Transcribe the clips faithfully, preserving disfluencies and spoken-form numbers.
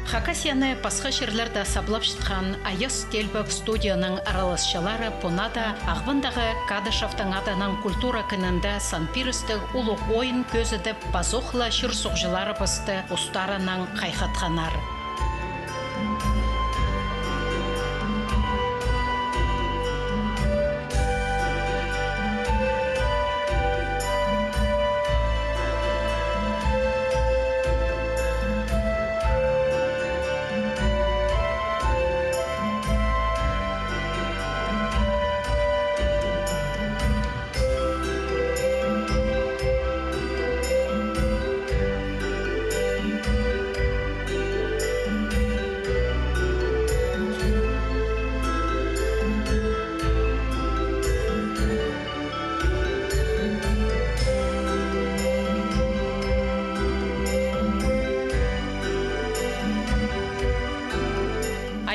Хакасияны пасха чирлерде саблапчатхан «Айас» теелбек студияның араласчылары пу наада Ағбандағы Кадышевтің адынаң культура кінінде сан-пирістіг улуғ ойын кӧзідіп, пазох ла чир-суғҷыларыбысты устарынаң хайхатханнар.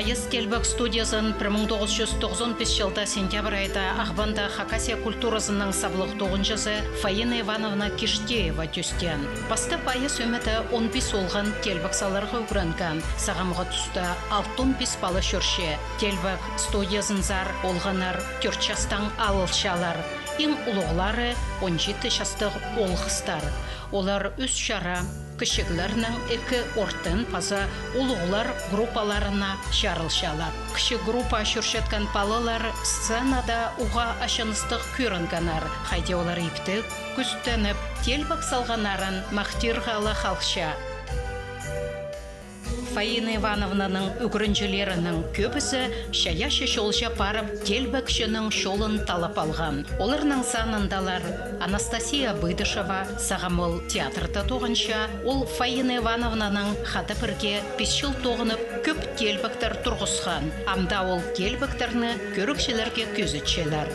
«Айас» теелбек студиязын пір муң тоғыс чӱс тоғызон пис чылда сентябрь айда Ағбанда Хакасия культуразының саблығ тоғынҷызы Фаина Ивановна Киштеева тӧстеен. Пастап «Айас» ӧмеде он пис олған теелбек саларға ӱгренген. Сағамғы туста алтон пис пала чӧрче. Теелбек студиязынзар олғаннар тӧрт частаң алылчалар. Иң улуғлары он читі частығ оол-хыстар. Олар ӱс чара, кічіглернең ікі ортын паза улуғлар группаларына чарылчалар. Кічіг группа чӧрчеткен палалар сценада уғаа ачыныстығ кӧрінгеннер, хайди олар иптіг кӱстеніп, теелбек салғаннарын махтирға ла халча. Фаина Ивановнаның ӱгренҷілерінің кӧбізі чайаачы чолҷа парып, теелбекчінің чолын таллап алған. Оларның санындалар Анастасия Быдышева, сағам ол театрда тоғынча, ол Фаина Ивановнанаң хада пірге пис чыл тоғынып, кӧп теелбектер турғысхан. Амды ол теелбектерні кӧрігҷілерге кӧзітчелер.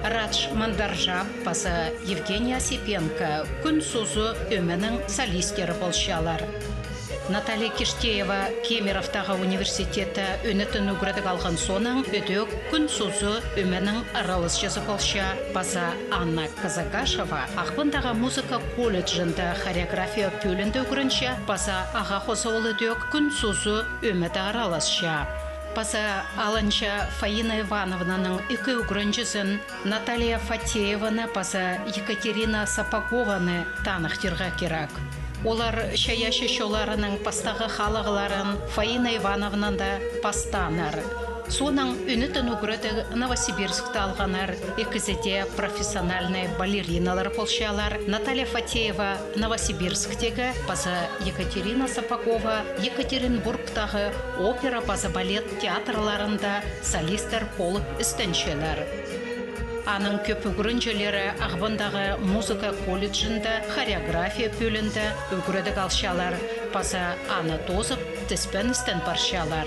Радж Мандаржаб паза Евгения Осипенко «Кӱн сузы» ӧменің солистері полчалар. Наталья Киштеева Кемеровтағы университетте ӧнетін ӱгредіг алған соонаң ідӧк «Кӱн сузы» ӧменің араласчызы полча, паза Анна Казагашева Ағбандағы музыка колледжінде хореография пӧлиинде ӱгренче, паза ағаа хоза ол ідӧк «Кӱн сузы» ӧмеде араласча. Паза алынҷа Фаина Ивановнаның ікі ӱгренҷізін, Наталья Фатееваны паза Екатерина Сапогованы таныхтирға кирек. Олар чайаачы чолларының пастағы халығларын Фаина Ивановнада пастааннар. Соонаң ӧнетін ӱгредіг Новосибирскте алғаннар, ікізі дее профессиональнай балериналар полчалар. Наталья Фатеева Новосибирсктегі, паза Екатерина Сапогова Екатеринбургтағы опера паза балет театрларында солисттер полып істенчелер. Аның кӧп ӱгренҷілері Ағбандағы музыка колледжінде хореография пӧлиинде ӱгредіг алчалар, паза аны тоозып, тіспен істен парчалар.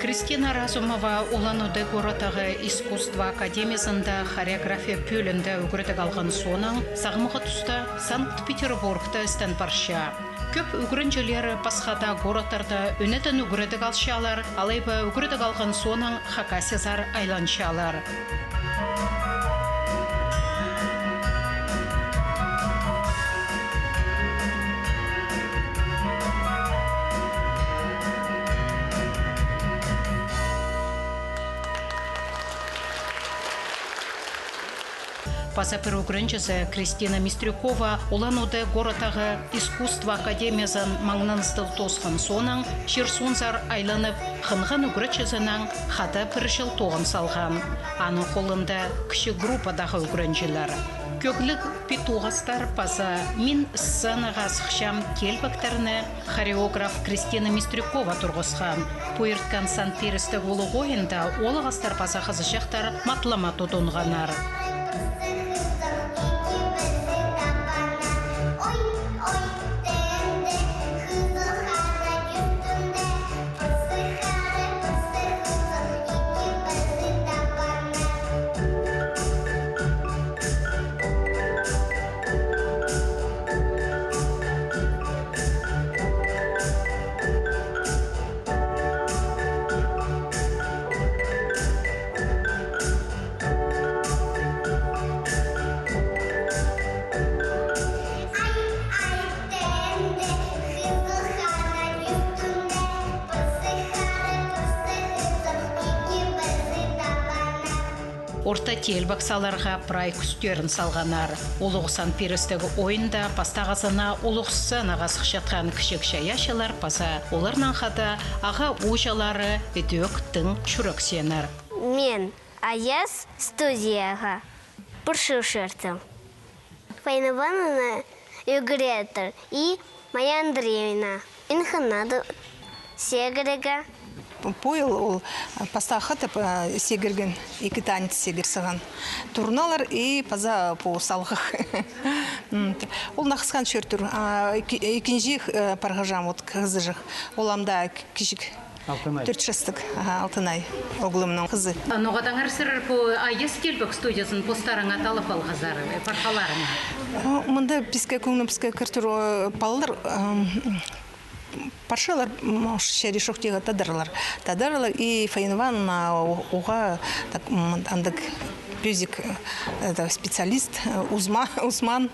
Кристина Разумова Улан-Удэ городтағы искусство академиязында хореография пӧлиинде ӱгредіг алған соонаң, сағамғы туста Санкт-Петербургта істен парча. Кӧп ӱгренҷілері пасха даа городтарда ӧнетін ӱгредіг алчалар, алай ба ӱгредіг алған соонаң Хакасиязар айланчалар. Паза пір ӱгренҷізі Кристина Мистрюкова Улан-Удэ городтағы искусство академиязын маңнаныстығ тоосхан соонаң, чир-суунзар айланып, хынған ӱгретчізінең хада пір чыл тоғын салған. Аның холында кічіг группадағы ӱгренҷілер. Кӧгліг «Петуғастар» паза «Мин сценаға сыхчам» теелбектерні хореограф Кристина Мистрюкова турғысхан. Пу ирткен сан-пирістіг улуғ ойында оолағастар паза хызыҷахтар матлама тудынғаннар. орта теелбек саларға прай кӱстерін салғаннар. Улуғ Сан-Пирестегі ойында пастағызына улуғ сценаға сыхчатхан кічіг чайаачылар паза оларнаң хада аға-ууҷалары ідӧк тың чӱрексееннер. Мин Аяс студияға пір чыл чӧрдім. Фаина Ивановна ӱгретер и Мария Андреевна. Мин хынадым сегірерге. Пу йыл ол, а, пастағы хатап, а, сегірген, ікі танец сегір саған. Турналар и паза пу салғах. М, т-, ол нахысхан чӧртір. А, ікі-, ікінҷі, э, парғажам, вот, хызыҷах. Ол ам даа кічіг. Алтынай. Тӧрт частығ, аха, Алтынай, оолымның хызы. А ноға таңар сірер пу Аяс теелбек студиязын постарыңа таллап алғазар, э, пархаларыңа? О, мында піске кӧңнібіске кіртір, о, палалар, ам, парчалар, м, ш-, чарир чоохтирға тадарлар. Тадарлар и Фаина Ивановна, о-, оға, так, м, андағ пӧзік, э, это, специалист, э, узма-, узман,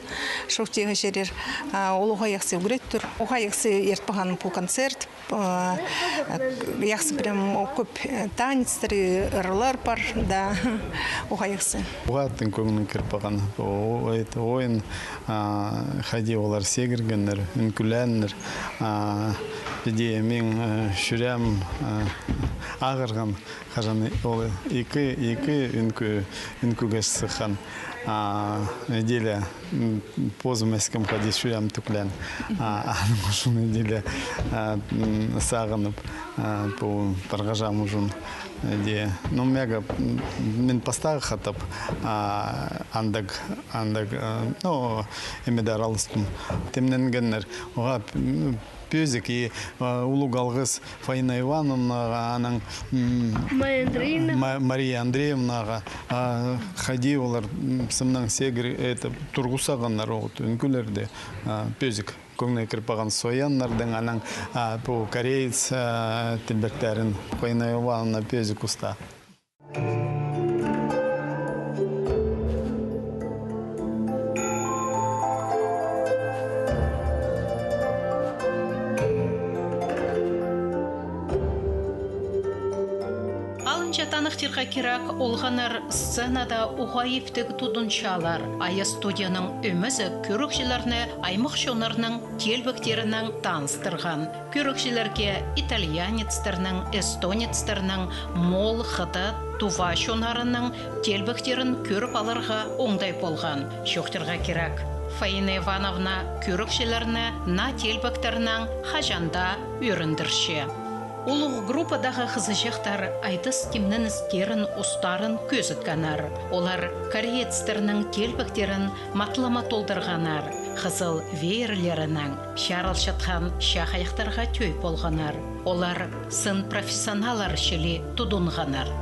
чоохтирға чарир. А, ол оға яхсы ӱгреттір. Оға яхсы иртпаған пу концерт. Э, яхсы прям кӧп, э, танецтер, ырлар пар, да. Оға яхсы. Оға тың кӧңніне кіріп алған. О, это, ойын, а, хайди олар сегіргеннер, ӱнкӱленнер. А, піди мин, э, чӱреем, э, ағырған, хаҷан ол ікі, ікі ӱнкӱ, ӱнкӱге сыххан. А, неделя М, позым ӧскем хайди чӱреем тӱкӱлеен. А, аның ӱчӱн неделя, а, м, сағынып, а, пу парғажам ӱчӱн, э, де. Ну, мағаа, м, мин пастағы хатап, а, андағ, андағ, а, ну, нимеде араластым. Тимненгеннер. Оға, м, пӧзік и, а, улуғ алғыс Фаина Ивановнаға, анаң, м, Мария Андреевна. Ма-, Мария Андреевнаға, а, хайди олар, м, сымнаң сегір, это, турғыс салғаннар, вот, ӱнкӱлерде, а, пӧзік. Кӧңніне кіріп алған сояннарның, анаң, а, пу кореец, а, тілбектерін Фаина Ивановна пӧзік уста. Алынҷа таныхтирға кирек, олғаннар сценада уғаа иптіг тудынчалар. Аяс студияның ӧмезі кӧрігҷілерні аймах чоннарның теелбектерінең таныстырған. Кӧрігҷілерге итальянецтернің, эстонецтернің, моол, хыдат, тува чоннарының теелбектерін кӧріп аларға оңдай полған. Чоохтирға кирек, Фаина Ивановна кӧрігҷілерні наа теелбектернең хаҷан даа ӧріндірче. Улуғ группадағы хызыҷахтар айдас тимненістерін устарын кӧзіткеннер. Олар кореецтернің теелбектерін матлама толдырғаннар, хызыл веерлерінең чарылчатхан чахайахтарға тӧӧй полғаннар. Олар сын профессионаллар чіли тудынғаннар.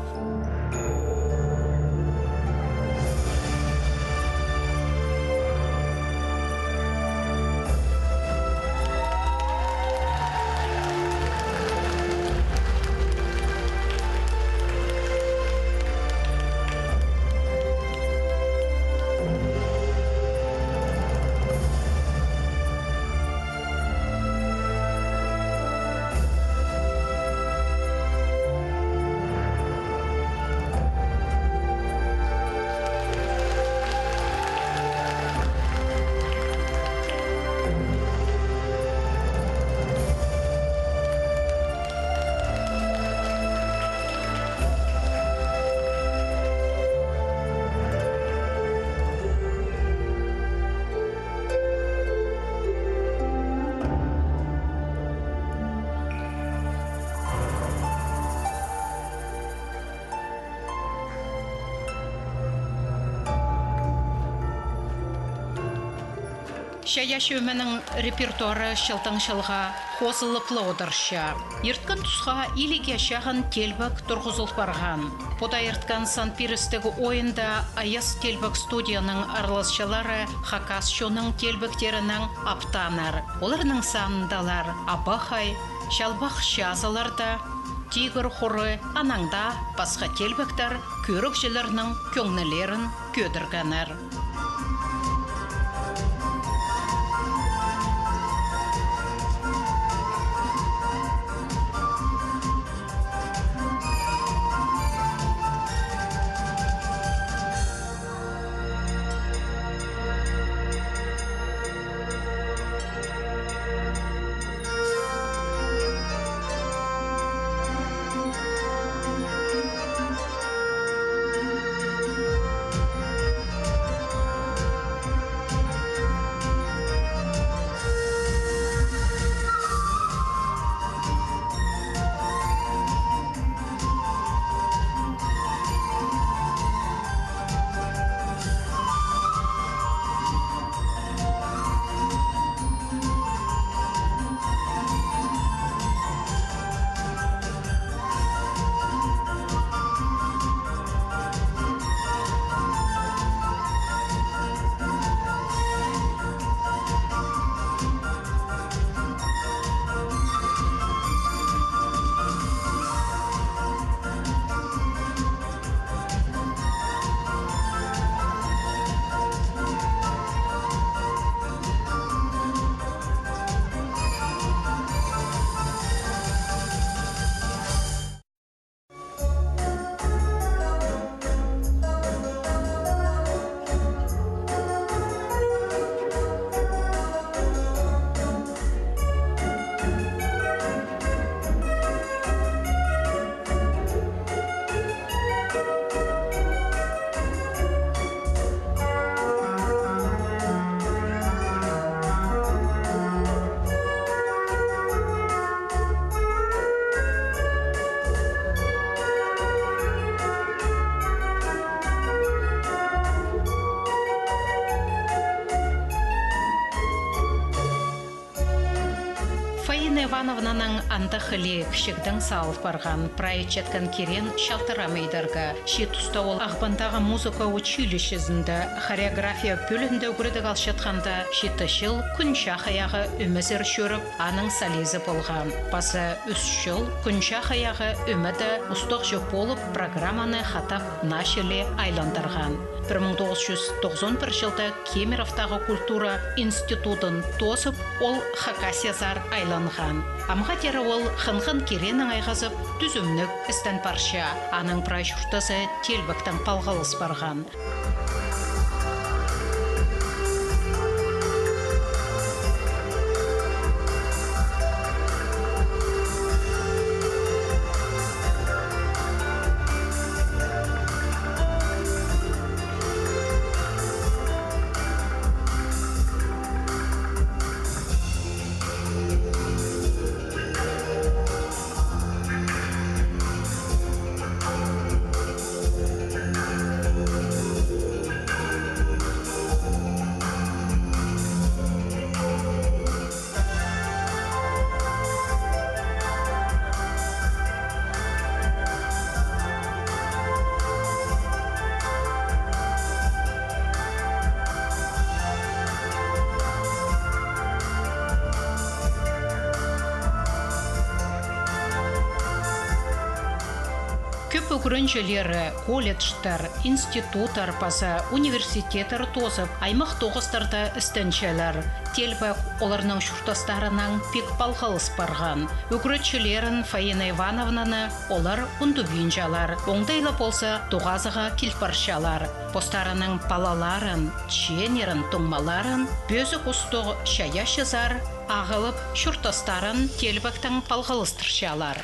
Чайаачы ӧменің репертуары чылдаң чылға хозылып ла одырча. Ирткен тусха илиг чағын теелбек турғызыл парған. Пу даа ирткен Сан-Пирестегі ойында Аяс теелбек студияның араласчылары хакас чонның теелбектерінең аптааннар. Оларның санындалар «Абахай», «Чалбах чазыларда», «Тигір хуры», анаң даа пасха теелбектер кӧрігҷілернің кӧңнілерін кӧдіргеннер. Ивановнаның андағ іліг чигдең салыл парған, прай итчеткен киреен чалтырам идерге. Че туста ол Ағбандағы музыка училищезінде хореография пӧлиинде ӱгредіг алчатханда, читі чыл «Кӱн чахайағы» ӧмезер чӧріп, аның солизі полған. Паза ӱс чыл «Кӱн чахайағы» ӧмеде устағҷы полып, программаны хатап наа чіли айландырған. Пір муң тоғыс чӱс тоғызон пір чылда Кемеровтағы культура институдын тоозып, ол Хакасиязар айланған. Амға теере ол хынған киреенең айғазып, тӱзімніг істен парча. Аның прай чуртазы теелбектең палғалыс парған. Кӧп ӱгренҷілері колледжтер, институттар паза университеттер тоозып, аймах тоғыстарда істенчелер. Теелбек оларның чуртастарынаң пик палғалыс парған. Ӱгретчілерін Фаина Ивановнаны олар ундубинчалар, оңдай ла полза, тоғазығға кил парчалар. Постарының палаларын, чиеннерін, туңмаларын пӧзік устығ чайаачызар ағылып, чуртастарын теелбектең палғалыстырчалар.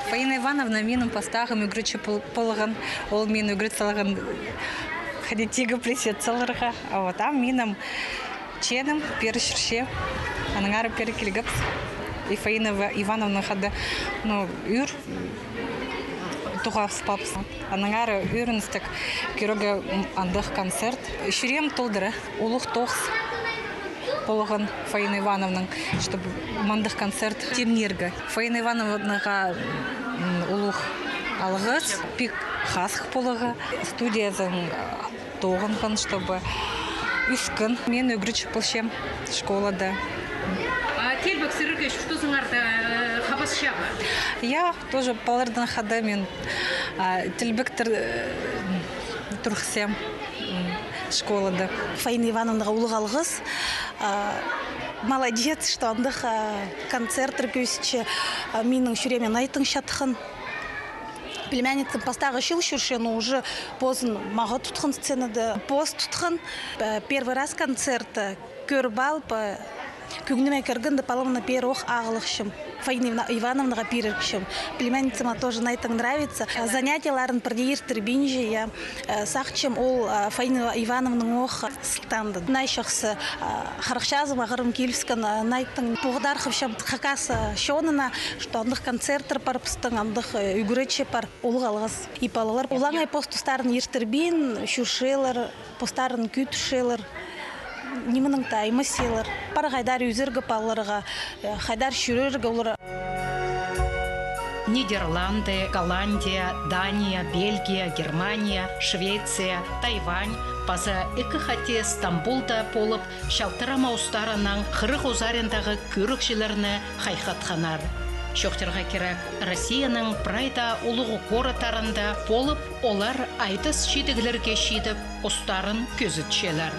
Фаина Ивановна минің пастағым ӱгретчі пол-, полған. Ол мині ӱгрет салған хайди тигі плясец саларға. А вот ам минің чиенім пеер чӧрче. Аннаңар пеер килгебіс. И Фаина Ива-, Ивановна хада, ну, ӱр тоғаспап. Аннаңар ӱр ӧріністіг кӧрерге, м, андағ концерт. Чӱреем толдыра, улуғ тоғыс полған Фаина Ивановнаң, чтоб мындағ концерт тимнирге. Фаина Ивановнаға, м, улуғ алғыс, пик хазых поларға. Студиязын, а, тоғынған, чтобы ӧскен. Мин ӱгретчі полчам школада. А теелбек сірерге чуртазыңарда, э, хабасча ба? Я, тоже палалардаң хада мин, а, теелбектер, э, турғысчам, м, школада. Фаина Ивановнаға улуғ алғыс. А, молодец, что андағ, а, концерттер кӧзітче, а, минің чӱрееме найтаң чатхан. Племянницам пастағы чыл чӧрче, но уже позын мағаа тутхан сценада. Пос тутхан, э, первый раз концерт, э, кӧріп алып, э, кӧңніме кіргенде, паламны пеер ох ағылыпчам. Фаина Ивановнаға пиреріпчем. Племянницама тоже найтаң нравится. Занятиеларын пірдее иртірбинче, я. Э, сағынчам, ол, э, Фаина Ивановнаң ох сылтаанда. Най чахсы, э, харахчазыма хырым килібіскен, э, найтаң поғдархапчам хакас, э, чонына, что андағ концерттер пар, пістің андағ, э, ӱгретчі пар. Улуғ алғыс. И палалар олаңай пос тустарын иртірбин чӧрчелер, постарын кӧдірчелер, нименең дее аймасчалар. Пар хайдар ӧзерге палаларға, э, хайдар чӧрерге олар. Нидерланды, Голландия, Дания, Бельгия, Германия, Швеция, Тайвань паза ікі хати Стамбулда полып, чалтырама устарынаң хырых узарындағы кӧрігҷілерні хайхатханнар. Чоохтирға кирек, Россияның прай даа улуғ городтарында полып, олар айдас чидіглерге читіп, устарын кӧзітчелер.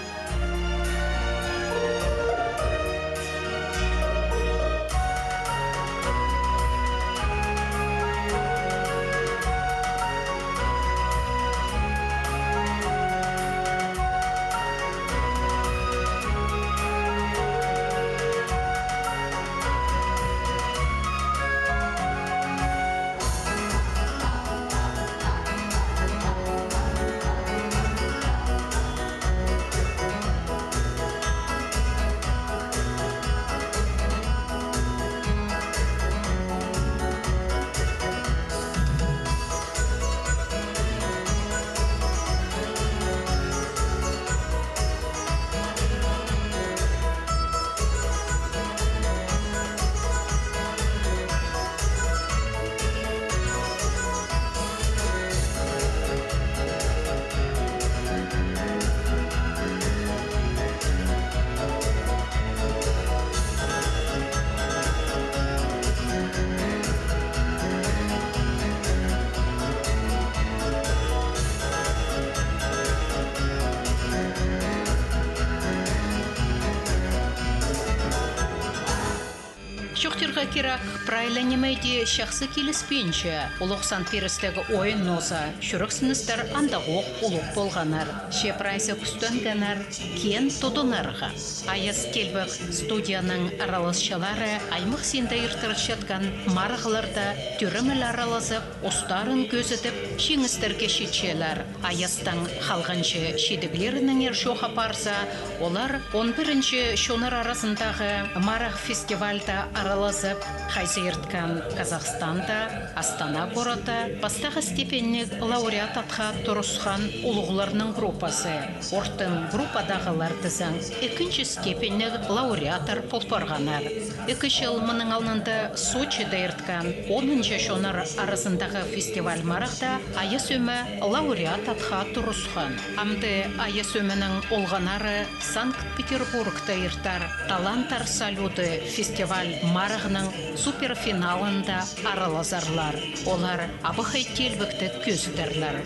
Тирге кирек, прай ла ниме дее чахсы киліспинче. Улуғ сан пирістіг ойын нооза, чӱрексіністер андағох улуғ полғаннар. Че прайзы кӱстенгеннер киен тудынарға. «Айас» теелбек студияның араласчылары аймах синде иртірілчеткен марығларда тӧреміл аралазып, устарын кӧзідіп, чиңістерге читчелер. «Айастың» халғанҷы чидіглерінеңер чоохтап парза, олар он пірінҷі чоннар аразындағы марығ-фестивальда аралазып, хайзы ирткен Казахстанда, Астана городта пастағы степеньніг лауреат атха турысхан улуғларның группазы. Ортын группадағылар тізең ікінҷі степеньніг лауреаттар пол парғаннар. Ікі чыл мының алнында Сочида ирткен онынҷы чоннар аразындағы фестиваль-марығда «Айас» ӧме лауреат атха турысхан. Амды «Айас» ӧменің олғаннары Санкт-Петербургта иртер «Таланттар салюты» фестиваль-марығның суперфиналында аралазарлар. Олар абахай теелбекті кӧзідерлер.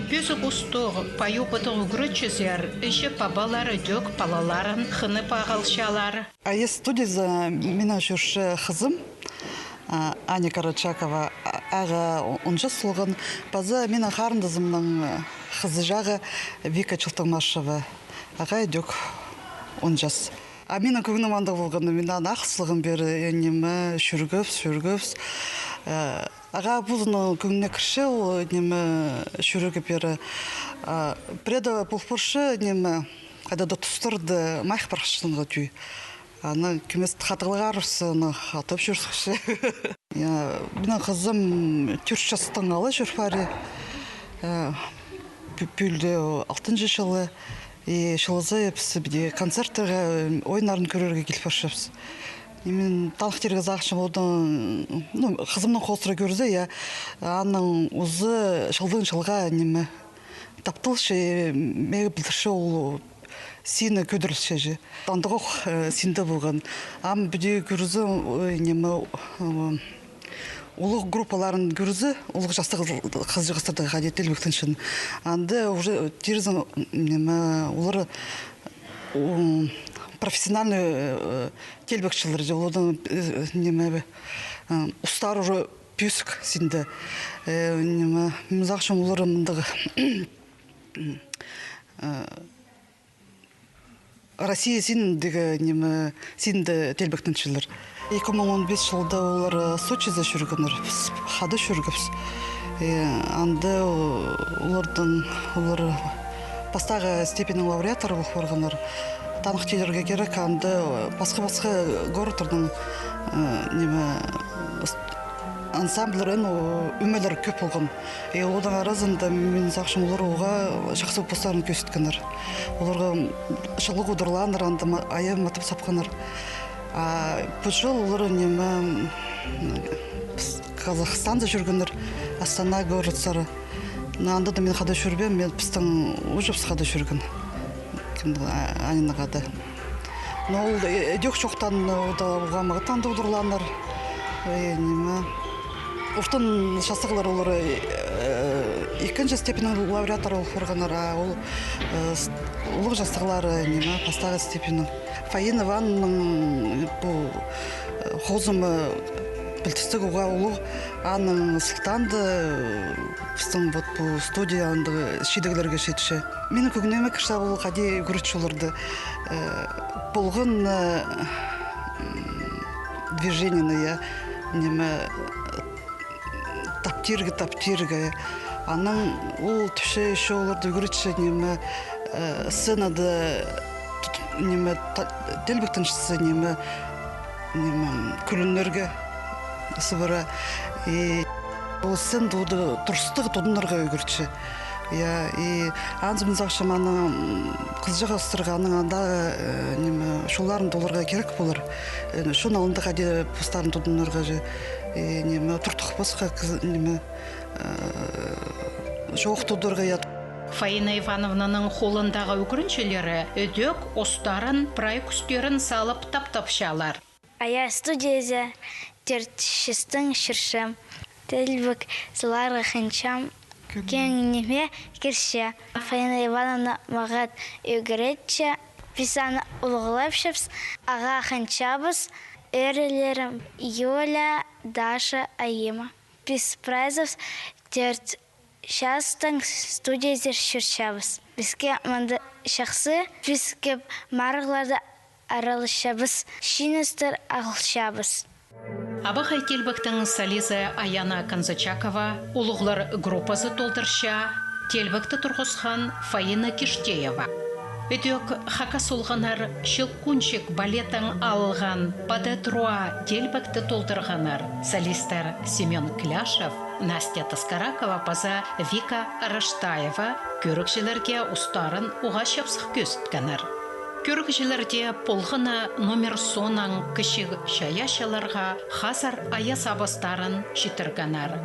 Пӧзік устығ, пай опыттығ ӱгретчізер іҷе-пабалар ідӧк палаларын хынып ағылчалар. «Айас» студияза минің чӧрче хызым, а, Аня Карачакова, а-, ағаа он час толған, паза минің харындазымның, а, хызыҷағы Вика Чылтымашева, ағаа ідӧк он час. А минің кӧңнім андағ полған, мин аны ах салғам пеер, э, ниме, чӧргебіс, чӧргебіс. Э, ағаа позының кӧңніне кірче ол, ниме, чӧрерге пеер. А, пірееде пол парча, ниме, хайдағ-да тустарда майых парғаннарға тӧӧй. Аны кӧмес хатығлығ арыбыс, аны хатап чӧрзек чи. Я, минің хызым тӧрт частаң ала чӧр пари. Э, пӱ-, пӱӱл дее алтынҷы чылы. И чылза піс піди концерттерге, ойыннарын кӧрерге киліп парчабыс. И мин таныхтирға сағынчам одың, ну, хызымның хоостыра кӧрзе, я, аның узы чылдаң чылға, ниме, тапталча, мағаа пілдірче ол сині кӧдірілче чи. Андағох, э, синде полған. Ам піди кӧрзе, ой, ниме, э, улуғ группаларын кӧрзе, улуғ частығ хызыҷағастарны хайди теелбектенче. Анда уже тирзің, ниме, олар, м, профессиональный, э, теелбекчілер чи, оларның, э, ниме, э, устары уже пӧзік синде. Э, ниме, мин сағынчам, олар мындағ, э, Россия синіндегі, ниме, синде теелбектенчелер. Ікі муң он пис чылда олар, э, Сочизе чӧргеннер, піс хада чӧргебіс. Э, анда, э, оларның, олар пастағы степеньнің лауреаттары пол парғаннар. Таныхтирға кирек, анда, э, пасха-пасха городтарның, э, ниме, с-, ансамбльлер, ну, ӧмелер кӧп полған. И оларның аразында, мин сағынчам, олар уғаа чахсы постарын кӧзіткеннер. Оларға чылығ удурлааннар, анда ма-, айа матап сапханнар. А пу чыл олар, ниме, піс Казахстанда чӧргеннер, Астана городсар. Но анда даа мин хада чӧрбеем, мин пістің ууҷабыс хада чӧрген. Кем, а, Аниннаң хада. Но ол, э, ідӧк чоохтаан, ол даа уғаа мағат анда удурлааннар. Э, ниме. Ортын частығлар олар, э, ікінҷі степеньнің лауреаттары пол парғаннар, а ол, э, с-, улуғ частығлар, э, ниме, пастағы степеньнің. Фаина Ивановнаның пу, э, хозымы, э, пілдістіг уғаа улуғ, аның сылтаанда, э, пістің вот пу студия андағ чидіглерге читче. Минің кӧңніме кірче ол хайди ӱгретче оларны, э, полған, э, м, движениені, я, ниме, таптирға, таптирға. Анаң ол тіпче, ещё оларны ӱгретче, ниме, э, сценада тут, ниме, та-, теелбектенчетсе, ниме, ниме, кӱлінерге сыбыра. И ол сценада турыстығ тудынарға ӱгретче. Я, и анзы мин сағынчам, аның, м, хызыҷах хыстарға аның анда, э, ниме, чолларын толарға кирек полар. Э, чон алнында хайди постарын тудынарға же, э, ниме, туртухпасха, кіз-, ниме, э, чоох тударға, я. Фаина Ивановнаның холындағы ӱгренҷілері ідӧк устарын прай кӱстерін салып таптапчалар. Ая студиязар тӧрт частаң чӧрчем. Тілбек саларға хынчам, кӧңніме, кӧңніме кірче. Фаина Ивановна мағат ӱгретче, піс аны улуғлапчабыс, ағаа хынчабыс, ӧӧрелерім Юля, Даша, Айима. Піс прайзыбыс тӧрт частаң студиязар чӧрчебіс. Піске мында чахсы, піс кӧп марығларда араласчабыс, чыыныстар алчабыс. Абахай Тілбектің солизі Аяна Канзычакова, улуғлар группазы толдырча, Тілбекті турғысхан Фаина Киштеева. Ідӧк хакас олғаннар «Щелкунчик» балеттең алылған «Паде труа» Тілбекті толдырғаннар. Солисттер Семён Кляшев, Настя Таскаракова паза Вика Араштаева кӧрігҷілерге устарын уғаа чапсых кӧзіткеннер. Кӧрігҷілерде полған на номер соонаң кічіг чайаачыларға хазыр ая сабыстарын читіргеннер.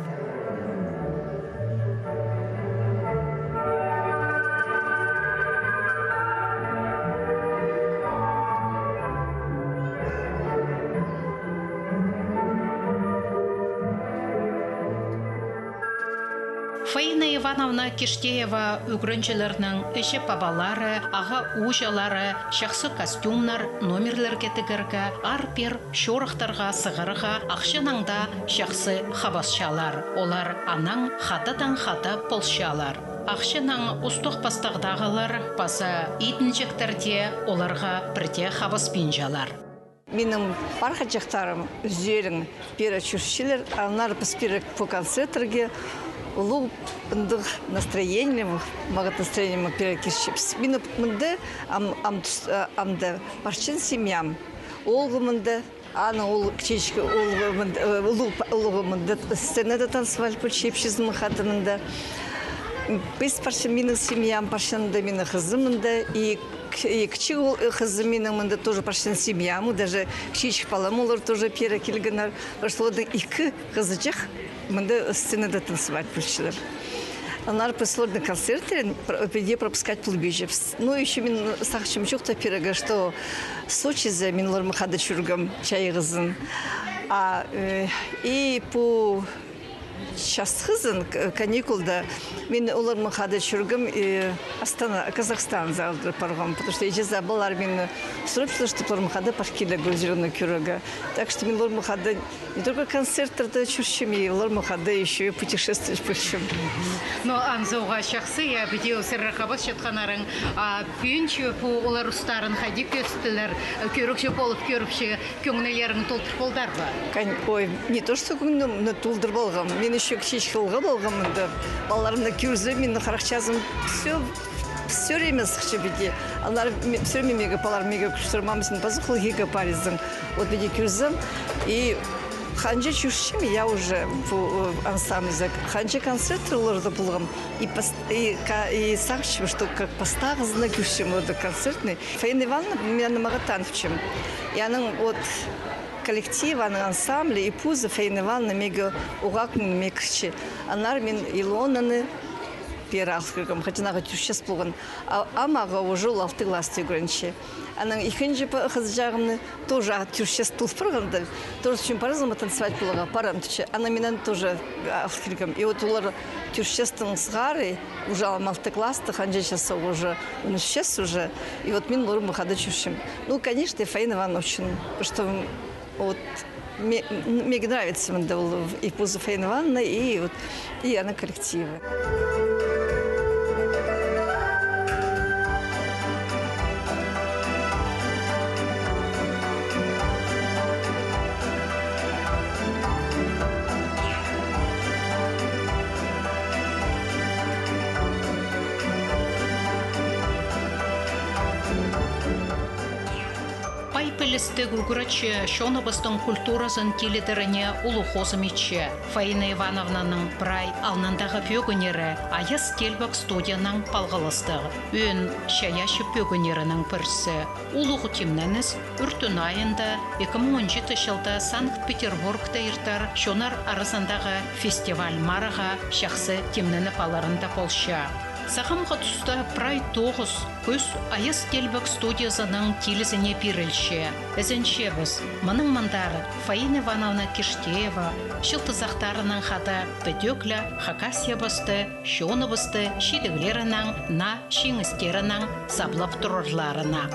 Фаина Ивановна Киштеева ӱгренҷілернең іҷе-пабалары, аға-ууҷалары чахсы костюмнар, номерлерге тігерге, аар-пеер чорыхтарға сығарға ахчанаң даа чахсы хабасчалар. Олар анаң хададаң хада полчалар. Ахчанаң устағ-пастағдағылар паза идінҷектер дее оларға пірдее хабаспинчалар. Минің пархаҷахтарым ӱзӱлең пеер чӧрчелер, аннаңар піс пеер пу концерттерге улуғ ындығ настроениеме, мағат настроениеме пеер кирчебіс. Мин мында ам, ам тус-, а, амды парчан семьям. Оолғы мында, аның ол кічіҷек оолғы мында, э, улуғ па-, улуғы мында сценада танцевать полча, ипчізінің хада мында. Піс парчан, минің семьям парчан мында, минің хызым мында, и к-, и кічіг ол, э, хызым минің мында тоже парчан семьям, даже кічіҷек палам, олар тоже пеер килгеннер. Просто оларның ікі хызыҷах мында сценада танцевать полчалар. Аннаңар піс оларның концерттерін пр-, піди пропускать полбинчабыс. Ну, ещё мин сағынчам чоохтап пирерге, что Сочизе мин оларнаң хада чӧргем чайғызын. А, э, и пу часхызын, к-, каникулда мин оларнаң хада чӧргем, и Астана, Казахстанзар парғам, потому что іҷезі-абалар мині сурапчалар, чтоб оларнаң хада пар килерге, ӱзӱлеңні кӧрерге. Так что мин оларнаң хада не только концерттерде чӧрчем, и оларнаң хада ещё и путешествовать полчам. Но анзы уғаа чахсы, я, піди сірер хабасчатханнарың, а пӱӱн чӧ пу олар устарын хайди кӧзіттілер, кӧрігҷі полып кӧріпче, кӧңнілерің толдыр полдар ба? Кон-, ой, не то что кӧңнімні толдырып алғам, мин ещё кічіҷек хылға полғам мында. Палаларымны кӧрзем, минің харахчазым всё, всё время сыхча піди. Аннаңар ме-, всё время мағаа палалар мағаа кӧрчелер: «Мама, син пазох хылғаға парирзың». Вот піди кӧрзем, и ханҷа чӧрчем, я, уже пу, э, ансамбльзар, ханҷа концерттер оларда полғам, и пас-, и ка-, и сағынчам, что как пастағызын на кӧрчем оларда концертный. Фаина Ивановна, мин аны мағат таныпчам. И аның вот коллективі, аның ансамблі, и позы Фаина Ивановна мағаа уғаа кӧңніме кірче. Аннаңар мин Илонаны пеер алып килгем, хотя ағаа тӧрт час полған. А, ам ағаа уже ол алты класста ӱгренче. Анаң ікінҷі па-, хызыҷағымны тоже ағаа тӧрт час тол парғанда, тоже тӱзім парзам танцевать поларға, парам тіпче. Анаң мин аны тоже алып килгем. И вот олар тӧрт частаң сығара, уже ам алты класста, ханҷа часха уже, он ӱс час уже. И вот мин оларнаң хада чӧрчем. Ну, конечно, Фаина Ивановна очень, потому что вот ме-, м-, мағаа нравится мында ол и позы Фаина Ивановна, и вот, и аның коллективі. Пай піліс Пістегі ӱгретчі чоныбыстың культуразын тилідеріне улуғ хозым итче. Фаина Ивановнаның прай алнындағы пӧгіннері «Айас теелбек» студиянаң палғалыстығ. Ӧӧн чайаачы пӧгіннерінің пірсі. Улуғ тимненіс: ӱртӱн айында, ікі муң он читінҷі чылда Санкт-Петербургта иртер чоннар аразындағы фестиваль-марығға чахсы тимненіп аларында полча. Сағамғы туста прай тоғыс кӧс «Айас теелбек» студиязының тилізіне пирілче. Ізенчебіс, мының мындар Фаина Ивановна Киштеева чылтызахтарынаң хада підӧк ле Хакасиябысты, чоныбысты чидіглерінең, наа чиңістерінең саблап турарларына.